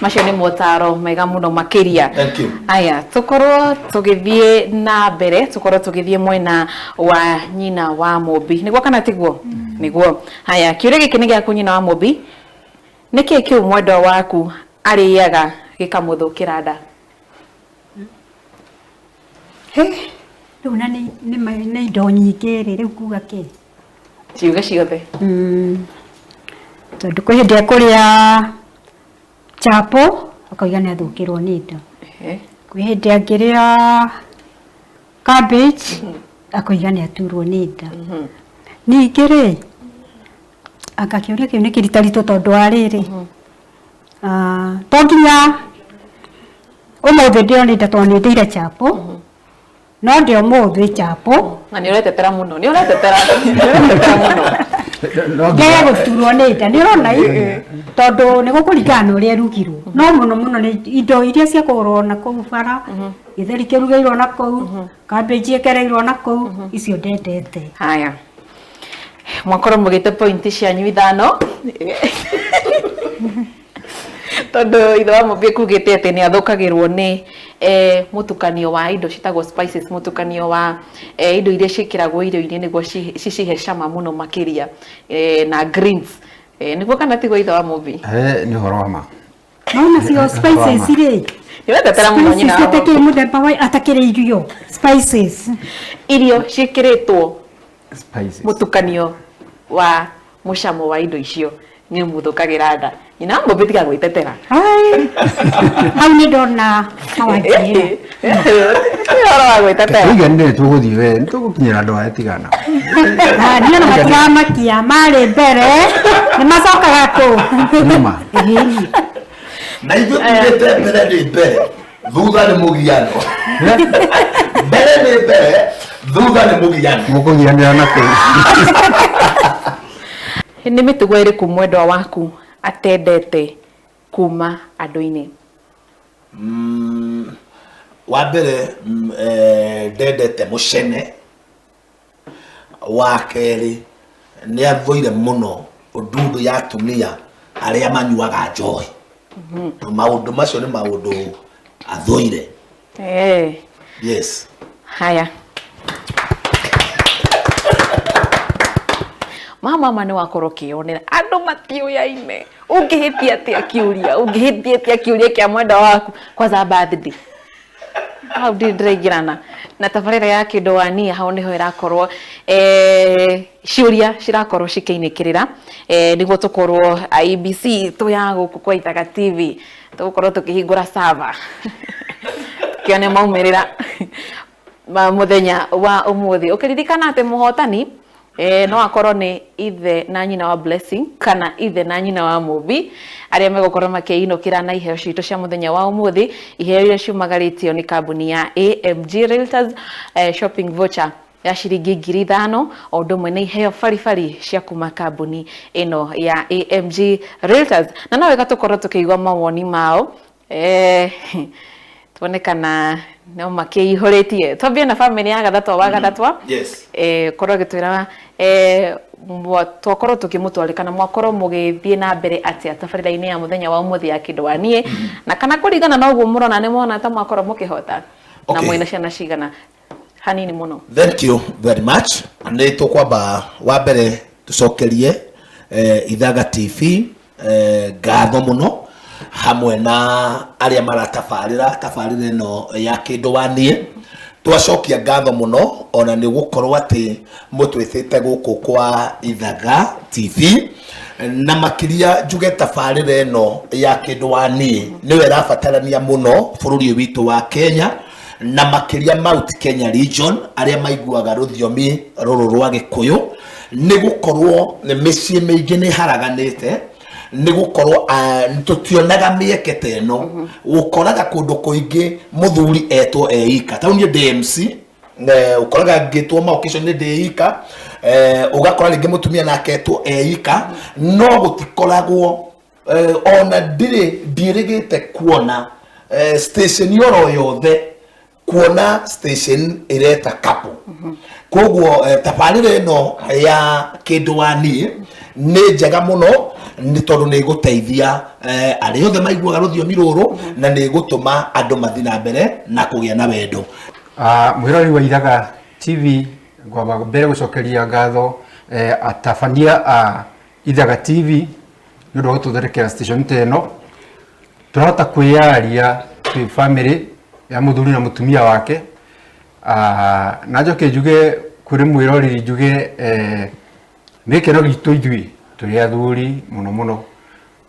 Macio nĩ motaro mega mũno makĩria. Thank you. Aya, tũkorwo tũgĩthiĩ na mbere, tũkorwo tũgĩthiĩ mwena wa nyina wa Mũmbi. Nĩguo kana tiguo? Nĩguo. Haya, kĩũria gĩkĩ nĩ gĩaku nyina wa Mũmbi. Nĩkĩ kĩu mwendwa waku arĩaga gĩkamũthũkĩra nda? Rĩu na nĩ indo nyingĩ rĩ, rĩu kuga kĩ? Ciuge ciothe. Tondũ kwĩ hĩndĩ ekũrĩa chapo akauga nĩ athũkĩrwo nĩ nda. Kwĩ hĩndĩ angĩrĩa cabbage akoiga nĩ aturwo nĩ nda. Ningĩ rĩ, anga kĩũria kĩu nĩ kĩritaritũ tondũ wa rĩrĩ, to nginya ũmũthĩ ndĩo nĩ nda tondũ nĩ ndĩire chapo, no ndĩ ũmũthĩ chapo. Na nĩ ũretetera mũno, nĩ ũretetera, nĩ ũretetera mũno. Ngĩaga gũturwo nĩ nda, nĩ ũrona ĩ? Tondũ nĩ gũkũringana na ũrĩa ĩrugirwo. No mũno mũno nĩ indo iria cia kũgũrwo na kũu bara, gĩtheri kĩrugĩirwo na kũu, cabbage ĩkereirwo na kũu, icio ndendete. Haya, mwakorwo mũgĩte pointi cianyu ithano, tondũ ithe wa Mũmbi kugĩte atĩ nĩ athũkagĩrwo nĩ mũtukanio wa indo citagwo spices, mũtukanio wa indo iria ciĩkĩragwo irio-inĩ nĩguo cicihe cama mũno makĩria, na greens. Nĩguo kana tiguo ithe wa Mũmbi? Nĩ ũhoro wa ma. No nacio spices rĩ, Nĩ ũretetera mũno nyina wa spices Mũmbi. atakĩrĩ mũthemba wa atakĩrĩ irio spices, irio ciĩkĩrĩtwo spices, mũtukanio wa mũcamo wa indo icio nĩ mũthũkagĩra nda. Nyina wa Mũmbi, tiga gwĩtetera. Ai, hau nĩ ndona hawanjĩra. Ũhoro wa gwĩtetera. Tũiganĩre, tũgũthiĩ we, nĩ tũgũkinyĩra andũ aya tigana. Niĩ ona matiramakia marĩ mbere nĩ macokaga kũ Nyuma. Na ithuĩ tugĩte mbere nĩ mbere, thutha nĩ mũgiano. Mbere nĩ mbere, thutha nĩ mũgiano. Mũkũgianĩra na kũu. Nĩ mĩtugo ĩrĩkũ mwendwa waku atendete kuma andũ-inĩ? Wa mbere, ndendete mũcene. Wa kerĩ, nĩ athũire mũno ndundu ya atumia arĩa manyuaga njohi. Maũndũ macio nĩ maũndũ athũire. Yes. Haya, mama nĩ wakorwo ũkĩyonera andũ matiũyaine. Ũngĩhĩtia atĩa kĩũria, ũngĩhĩtia atĩa kĩũria kĩa mwendwa waku kwanza birthday? Hau ndirĩ ndĩraingĩrana na tabarĩra ya kĩndũ wania. Hau nĩho ĩrakorwo ciũria cirakorwo cikĩinĩkĩrĩra, nĩguo tũkorwo IEBC tũya gũkũ kwa Ithaga TV tũgũkorwo tũkĩhingũra server kĩone maumĩrĩra ma mũthenya wa ũmũthĩ, ũkĩririkana atĩ mũhotani no akorwo nĩ ithe na nyina wa Blessing kana ithe na nyina wa Mũmbi, arĩa megũkorwo makĩinũkĩra na iheo citũ cia mũthenya wa ũmũthĩ, iheo iria ciumagarĩtio nĩ kambuni ya AMG Realtors, shopping voucher ya ciringi 5,000, o ũndũ ũmwe na iheo baribari cia kuma kambuni ĩno ya AMG Realtors. Na no wega tũkorwo tũkĩigua mawoni mao, tuone kana no makĩihũrĩtie. Twambie na bamĩrĩ ya Gathatwa wa Gathatwa. Yes. Korwo agĩtwĩra twakorwo tũkĩmũtwarĩ kana mwakorwo mũgĩthiĩ na mbere atĩa tabarĩra-inĩ ya mũthenya wa ũmũthĩ ya kĩndũ wa niĩ, na kana kũringana na ũguo mũrona nĩ mona ta mwakorwo mũkĩhota na mwĩna ciana cigana, hanini mũno. Thank you very much. Nĩ tũkwamba wa mbere tũcokerie Ithaga TV ngatho mũno, hamwe na arĩa maratabarĩra tabarĩra ĩno ya kĩndũ wa niĩ. Twacokia ngatho mũno ona nĩ gũkorwo atĩ mũtwĩtĩte gũkũ kwa Ithaga TV, na makĩria njuge tabarĩra ĩno ya kĩndũ wa niĩ nĩyo ĩrabatarania mũno bũrũri ũyũ witũ wa Kenya, na makĩria Mount Kenya region, arĩa maiguaga rũthiomi rũrũ rwa Gĩkũyũ, nĩ gũkorwo mĩciĩ mĩingĩ nĩ ĩharaganĩte, nĩ gũkorwo tũtionaga mĩeke ta ĩno. Ũkoraga kũndũ kũingĩ mũthuri etwo eika, ta niĩ ndĩ MC, ũkoraga ngĩtwo ma occasion nĩ ndĩ ika, ũgakora rĩngĩ mũtumia nake etwo eika, no gũtikoragwo ona ndirĩ ndiĩrĩgĩte kuona station oro yothe, kuona station ĩreta couple. Koguo tabarĩra ĩno ya kĩndũ wa niĩ nĩ njega mũno, nĩ tondũ nĩ ĩgũteithia arĩa othe maiguaga rũthiomi rũrũ, na nĩ ĩgũtũma andũ mathiĩ na mbere na kũgĩa na wendo. Mwĩrori wa Ithaga TV, ngwamba mbere gũcokeria ngatho atabania a Ithaga TV nĩ ũndũ wa gũtũthondekera station ta ĩno. Tũrahota kwĩyaria twĩ family ya mũthuri na mũtumia wake. Na njoke njuge kũrĩ mwĩroreri, njuge nĩ gĩkeno gitũ ithuĩ tũrĩ athuri mũno mũno,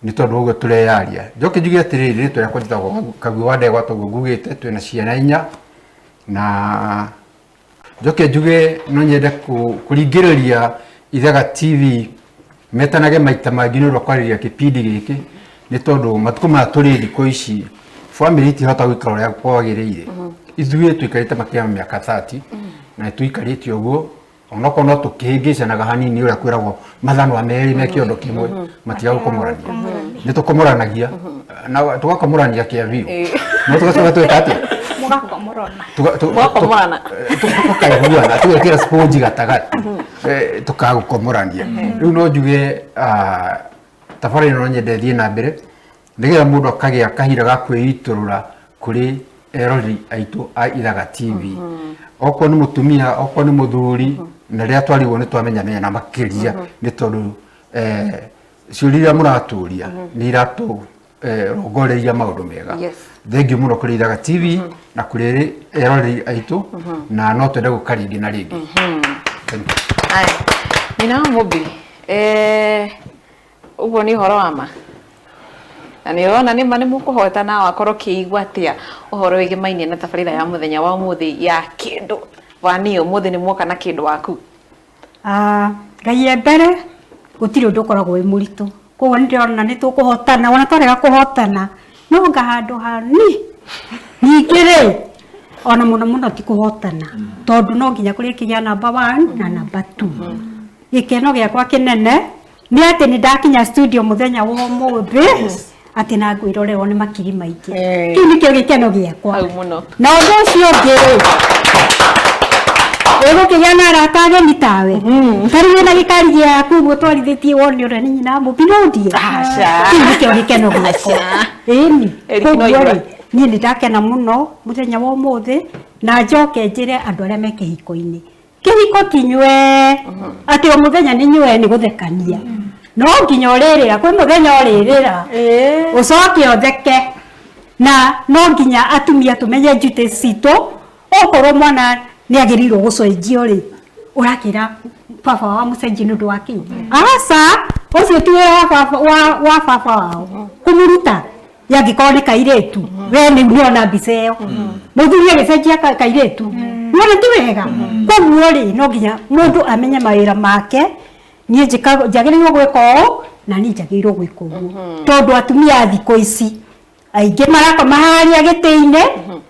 nĩ tondũ ũguo tũreyaria. Njoke njuge atĩrĩrĩ, rĩtwa rĩakwa njĩtagwo Kaguĩ wa Ndegwa, toguo ngugĩte, twĩna ciana inya. Na njoke njuge no nyende kũringĩrĩria Ithaga TV metanage maita mangĩ nĩ ũndũ wa kwarĩrĩria kĩbindi gĩkĩ, nĩ tondũ matukũ maya tũrĩ thikũ ici family itihota gũikara ũrĩa kwagĩrĩire. Ithuĩ tũikarĩte makĩria ma mĩaka 30 na nĩtũikarĩte ũguo, onokorwo no tũkĩhĩngĩcanaga hanini, ũrĩa kwĩragwo mathanwa merĩ me kĩondo kĩmwe matiga gũkomorania. Nĩ tũkomoranagia na tũgakomorania kĩa biũ, no tũgacoka twĩka atĩa? Mũgakomorona. Mũgakomorana. Tũkaiguana, tũgekĩra sponge gatagatĩ, tũkagũkomorania. Rĩu no njuge tabarĩra ĩno no nyende ĩthiĩ na mbere, nĩgetha mũndũ akagĩa kahinda ga kwĩitũrũra kũrĩ eroreri aitũ a Ithaga TV, okorwo nĩ mũtumia, okorwo nĩ mũthuri, na rĩrĩa twarigwo nĩ twamenya menya makĩria, nĩ tondũ ciũria iria mũratũria nĩ iratũ rongoreiria maũndũ mega. Thengiũ mũno kũrĩ Ithaga TV na kũrĩ eroreri aitũ, na no twende gũka rĩngĩ na rĩngĩ. Thank you. Aya, nyina wa Mũmbi, ũguo nĩ ũhoro wa ma, na nĩ ũrona nĩ ma nĩ mũkũhota, na wakorwo ũkĩigua atĩa ũhoro wĩgĩmainie na tabarĩra ya mũthenya wa ũmũthĩ ya kĩndũ wa niĩ? Ũmũthĩ nĩ muoka na kĩndũ waku. Ngai e mbere, gũtirĩ ũndũ ũkoragwo wĩ mũritũ, koguo nĩ ndĩrona nĩ tũkũhotana, ona twarega kũhotana no nga handũ hani. Ningĩ rĩ, ona mũno mũno ti kũhotana, tondũ no nginya kũrĩkĩgĩa number 1 na number 2. Gĩkeno gĩakwa kĩnene nĩ atĩ nĩ ndakinya studio mũthenya wa ũmũthĩ, atĩ na ngwĩrorerwo nĩ makiri maingĩ. Kĩu nĩkĩo gĩkeno gĩakwa. Hau mũno. Na ũndũ ũcio ũngĩ rĩ, ũgũkĩgĩa na arata ageni tawe, ta rĩu wĩna gĩkari gĩaku ũguo twarithĩtie, wone ũrĩa nĩ nyina wa Mũmbi, no ndie. Aca. Kĩu nĩkĩo gĩkeno gĩakwa. Aca. Ĩni. Eric, no Koguo igua. rĩ, niĩ nĩ ndakena mũno mũthenya wa ũmũthĩ, na njoke njĩre andũ arĩa me kĩhiko-inĩ, kĩhiko ti nywe atĩ o mũthenya nĩ nywe nĩ gũthekania, no nginya ũrĩrĩra, kwĩ mũthenya ũrĩrĩra ũcoke ũtheke. Na no nginya atumia tumenye duties citũ. Okorwo mwana nĩ agĩrĩirwo gũcenjio rĩ, ũrakĩra baba wa mũcenjie nĩ ũndũ wa kĩ? Aca, ũcio ti wĩra wa baba wa baba wao kũmũruta. Yangĩkorwo nĩ kairĩtu, we nĩ nĩona mbica ĩyo mũthuri agĩcenjia kairĩtu, nĩwona ti wega. Koguo rĩ, no nginya mũndũ amenye mawĩra make. Niĩ njagĩrĩirwo gwĩka ũũ na niĩ njagĩrĩirwo gwĩka ũguo, tondũ atumia a thikũ ici aingĩ marakoma harĩa gĩtĩ-inĩ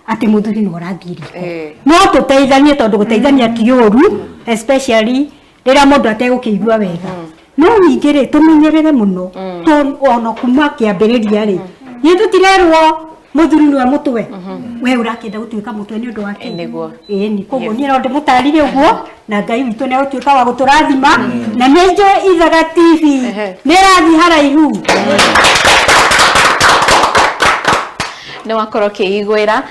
atĩ mũthuri nĩ ũrathiĩ riko. No tũteithanie, tondũ gũteithania ti ũru, especially rĩrĩa mũndũ ategũkĩigua wega. No ningĩ rĩ, tũmenyerere mũno ona kuma kĩambĩrĩria rĩ, nĩ tũtirerwo mũthuri nĩwe mũtwe, we ũrakĩenda gũtuĩka mũtwe nĩ ũndũ wa kĩ? Nĩguo. Ĩni, koguo niĩ no ndĩmũtarire ũguo, na Ngai witũ nĩ egũtuĩka wa gũtũrathima. Na nĩ njũĩ Ithaga TV nĩ ĩrathiĩ haraihu. Nĩ wakorwo ũkĩiguĩra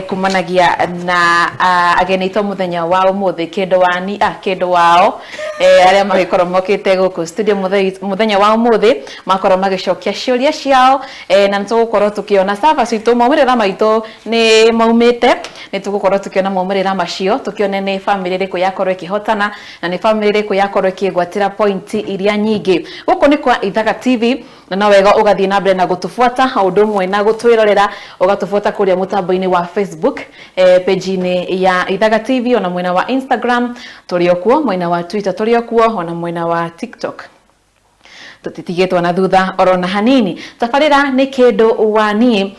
kumanagia na ageni aitũ mũthenya wa ũmũthĩ, kĩndũ wani kĩndũ wao, arĩa magĩkorwo mokĩte gũkũ studio mũthenya wa ũmũthĩ, makorwo magĩcokia ciũria ciao, na nĩ tũgũkorwo tũkĩona server citũ, maumĩrĩra maitũ nĩ maumĩte. Nĩ tũgũkorwo tũkĩona maumĩrĩra macio, tũkĩone nĩ bamĩrĩ ĩrĩkũ yakorwo ĩkĩhotana na nĩ bamĩrĩ ĩrĩkũ yakorwo ĩkĩgwatĩra point iria nyingĩ. Gũkũ nĩ kwa Ithaga TV, na no wega ũgathiĩ na mbere na gũtũbuata o ũndũ ũmwe na gũtwĩrorera, ũgatũbuata kũrĩa mũtambo-inĩ wa Facebook, page-inĩ ya Ithaga TV, ona mwena wa Instagram tũrĩ o kuo, mwena wa Twitter tũrĩ o kuo, ona mwena wa TikTok tũtitigĩtwo na thutha oro na hanini. Tabarĩra nĩ kĩndũ wa niĩ,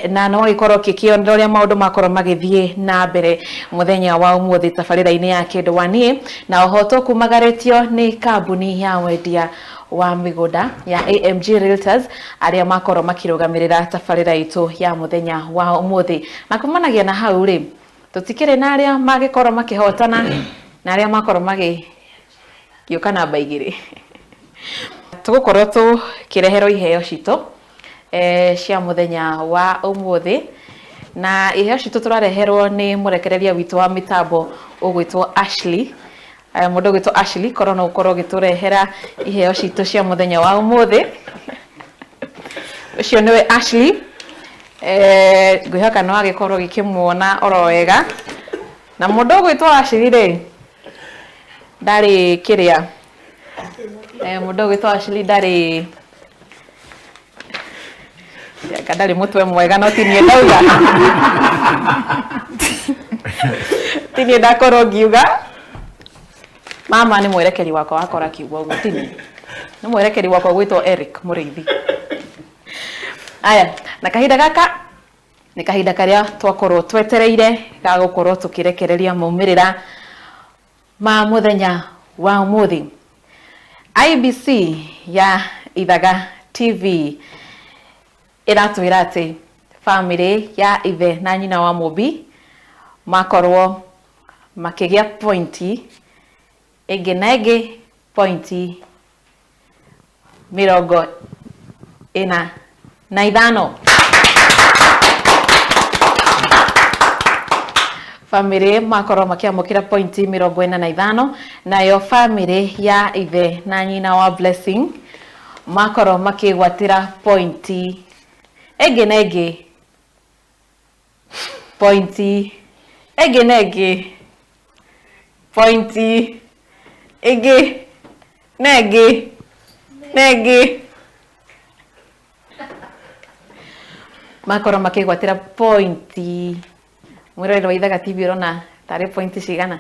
na no gĩkorwo kĩkĩonera ũrĩa maũndũ makorwo magĩthiĩ na mbere mũthenya wa ũmũthĩ tabarĩra-inĩ ya kĩndũ wa niĩ. Na oho tũkumagarĩtio nĩ kambuni ya wendia wa mĩgũnda ya AMG Realtors, arĩa makorwo makĩrũgamĩrĩra tabarĩra itũ ya mũthenya wa ũmũthĩ. Na kumanagia na hau rĩ, tũtikĩrĩ na arĩa magĩkorwo makĩhotana na arĩa makorwo magĩũka namba igĩrĩ. Tũgũkorwo tũkĩreherwo iheo citũ cia mũthenya wa ũmũthĩ, na iheo citũ tũrareherwo nĩ mũrekereria witũ wa mĩtambo ũgwĩtwo Ashley. Mũndũ ũgwĩtwo Ashley, korwo no ũkorwo ũgĩtũrehera iheo citũ cia mũthenya wa ũmũthĩ. Ũcio nĩwe Ashley. Ngwĩhoka no agĩkorwo gĩkĩmuona oro wega. Na mũndũ ũgwĩtwo Ashley rĩ, ndarĩ kĩrĩa. Mũndũ ũgwĩtwo Ashley ndarĩ ndarĩ mũtwe mwega, no ti niĩ ndauga, ti niĩ ndakorwo ngiuga. Mama nĩ mwerekeri wakwa wakora akiuga ũguo, ti niĩ, nĩ mwerekeri wakwa gwĩtwo Eric Mũrĩithi. Aya, na kahinda gaka nĩ kahinda karĩa twakorwo twetereire ga gũkorwo tũkĩrekereria maumĩrĩra ma mũthenya wa ũmũthĩ. IBC ya Ithaga TV ĩratwĩra atĩ bamĩrĩ ya ithe na nyina wa Mũmbi makorwo makĩgĩa pointi ĩngĩ na ĩngĩ, pointi 45. Bamĩrĩ makorwo makĩamũkĩra pointi 45, nayo bamĩrĩ ya ithe na nyina wa Blessing makorwo makĩgwatĩra pointi ĩngĩ na ĩngĩ, pointi ĩngĩ na ĩngĩ, pointi ĩngĩ na ĩngĩ na ĩngĩ, makorwo makĩgwatĩra pointi. Mwĩroreri wa Ithaga TV, ũrona tarĩ pointi cigana?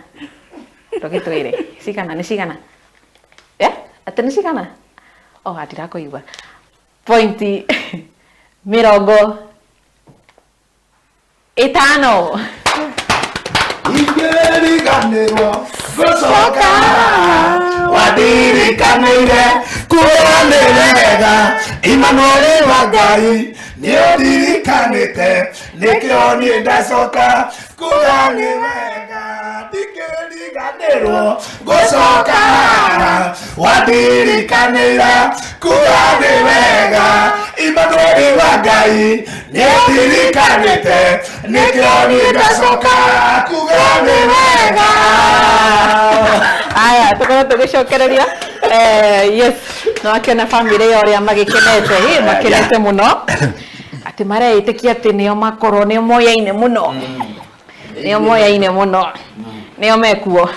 Ndũgĩtwĩre cigana, nĩ cigana? Atĩ nĩ cigana? Oh, ndirakũigua. Pointi 50. Ingĩriganĩrwo gũcoka, wandirikanĩire kuga nĩ wega. Imanueli wa Ngai, nĩ ũndirikanĩte, nĩkĩo niĩ ndacoka kuga nĩ wega. Ndingĩriganĩrwo gũcoka, wandirikanĩire kuga nĩ wega. Imanueli wa Ngai, nĩ ũndirikanĩte, nĩkĩo niĩ ndacoka kuga nĩ wega. Aya, tũkorwo tũgĩcokereria. Yes, no akĩona bamĩrĩ ya ũrĩa magĩkenete, makenete mũno. Atĩ mareĩtĩkia atĩ nĩo makorwo nĩo moyaine mũno. Nĩo moyaine mũno. Nĩo mekuo.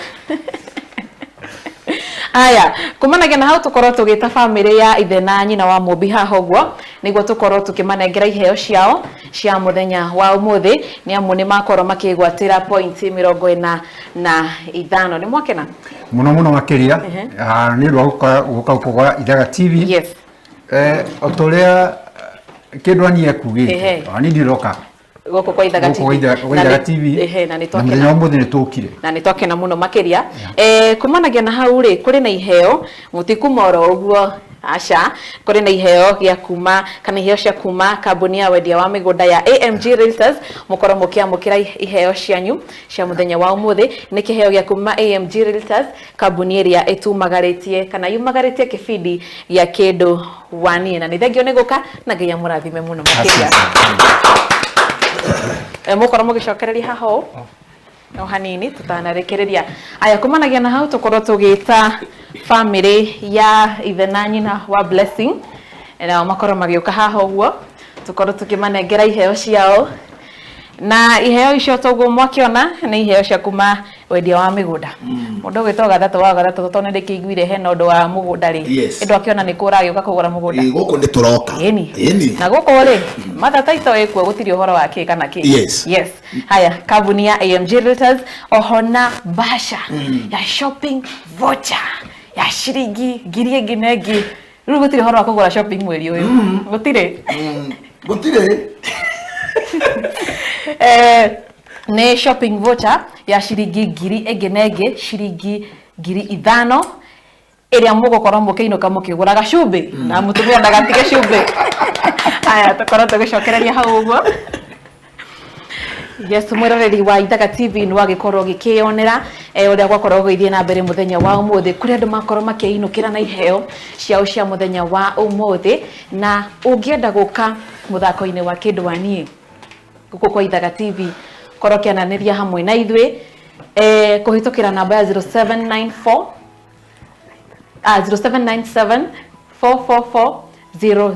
Aya, kumanagia na hau tukorwo tugita family ya ithe na nyina wa Mũmbi haha ũguo nĩguo tũkorwo tũkĩmanengera iheo ciao cia mũthenya wa ũmũthĩ nĩ amu nĩ makorwo makĩgwatĩra point 45. Nĩ mwakena Muno muno makiria nĩ ũndũ wa gũka gũka Ithaga TV. Yes. O ta ũrĩa kĩndũ anie kugĩte, ona niĩ ndiroka gũkũ kwa Ithaga TV. Gũkũ kwa Ithaga TV. Ehe, na nĩ twakena. Mũthenya wa ũmũthĩ nĩ tũkire. Na nĩ twakena mũno makĩria. Kumanagia na hau rĩ, kũrĩ na iheo, mũtikuma oro ũguo. Aca, kũrĩ na iheo gĩa kuma kana iheo cia kuma kambuni ya wendia wa mĩgũnda ya AMG Realtors, mũkorwo mũkĩamũkĩra iheo cianyu cia mũthenya wa ũmũthĩ. Nĩ kĩheo gĩa kuma AMG Realtors, kambuni ĩrĩa ĩtumagarĩtie kana yumagarĩtie kĩbindi gĩa kĩndũ wa niĩ. Na nĩ thengio nĩ gũka na Ngai amũrathime mũno makĩria. Mũkorwo mũgĩcokereria haha ũũ no hanini tutanarekereria. Aya, kumanagia na hau tukorwo tugita family ya ithe na nyina wa Blessing, nao makorwo magĩũka haha ũguo tukorwo tukimanengera iheo ciao. Na iheo icio toguo mwakĩona nĩ iheo cia kuma wendia wa mĩgũnda. Mũndũ ũgwĩtwo Gathatũ wa Gathatũ tondũ nĩ ndĩkĩiguire hena ũndũ wa mũgũnda rĩ. Yes. Ĩndũ akĩona nĩ kũragĩũka kũgũra mũgũnda. Gũkũ nĩ tũroka. Ĩni. Ĩni. Na gũkũ rĩ, Martha Taito ĩkuo gũtirĩ ũhoro wa kĩ kana kĩ. Yes. Yes. Haya, kambuni ya AMG Realtors oho na bahasha ya shopping voucher ya ciringi ngiri ĩngĩ na ĩngĩ. Rĩu gũtirĩ ũhoro wa kũgũra shopping mweri ũyũ. Gũtirĩ. Gũtirĩ. Nĩ shopping voucher ya ciringi ngiri ĩngĩ na ĩngĩ, ciringi 5,000 ĩrĩa mũgũkorwo mũkĩinũka mũkĩgũraga cumbĩ na mũtumia ndagatige cumbĩ. Haya, tũkorwo tũgĩcokereria hau ũguo. Yes, mwĩroreri wa Ithaga TV nĩ wagĩkorwo ũgĩkĩyonera ũrĩa gwakorwo gũgĩthiĩ na mbere mũthenya wa ũmũthĩ, kũrĩa andũ makorwo makĩinũkĩra na iheo ciao cia mũthenya wa ũmũthĩ. Na ũngĩenda gũka mũthako-inĩ wa kĩndũ wa niĩ gũkũ kwa Ithaga TV, korwo ũkĩaranĩria hamwe na ithuĩ kũhĩtũkĩra namba ya 0794 0797 444 000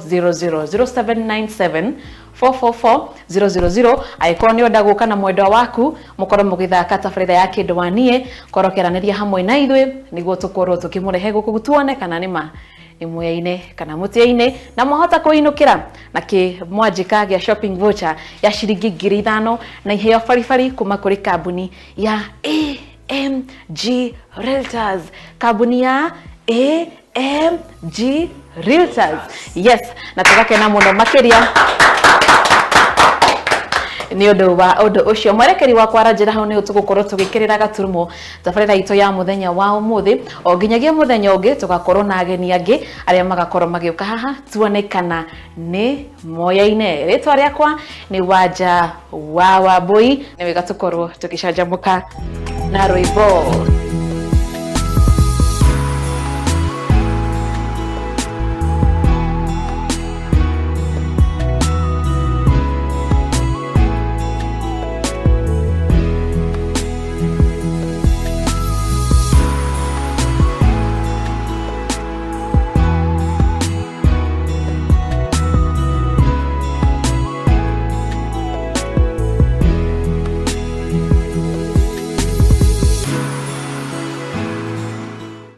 0797 444 000. Angĩkorwo nĩ ũrenda gũka na mwendwa waku mũkorwo mũgĩthaka tabarĩra ya kĩndũ wa niĩ, korwo ũkĩaranĩria hamwe na ithuĩ nĩguo tũkorwo tũkĩmũrehe gũkũ tuone kana nĩ ma nĩ muyaine kana mũtiaine, na mwahota kũinũkĩra na kĩmwanjĩka gĩa shopping voucher ya ciringi 5,000 na iheo baribari kuma kũrĩ kambuni ya AMG Realtors. Kambuni ya AMG Realtors. Yes, na tũgakena mũno makĩria nĩ ũndũ wa ũndũ ũcio. Mwerekeri wakwa aranjĩra hau nĩ tũgũkorwo tũgĩkĩrĩra gaturumo tabarĩra itũ ya mũthenya wa ũmũthĩ. O nginyagia mũthenya ũngĩ tũgakorwo na ageni angĩ arĩa magakorwo magĩũka haha tuone kana nĩ moyaine. Rĩtwa rĩakwa nĩ Wanja wa Wambui. Nĩ wega tũkorwo tũgĩcanjamũka na rwĩmbo.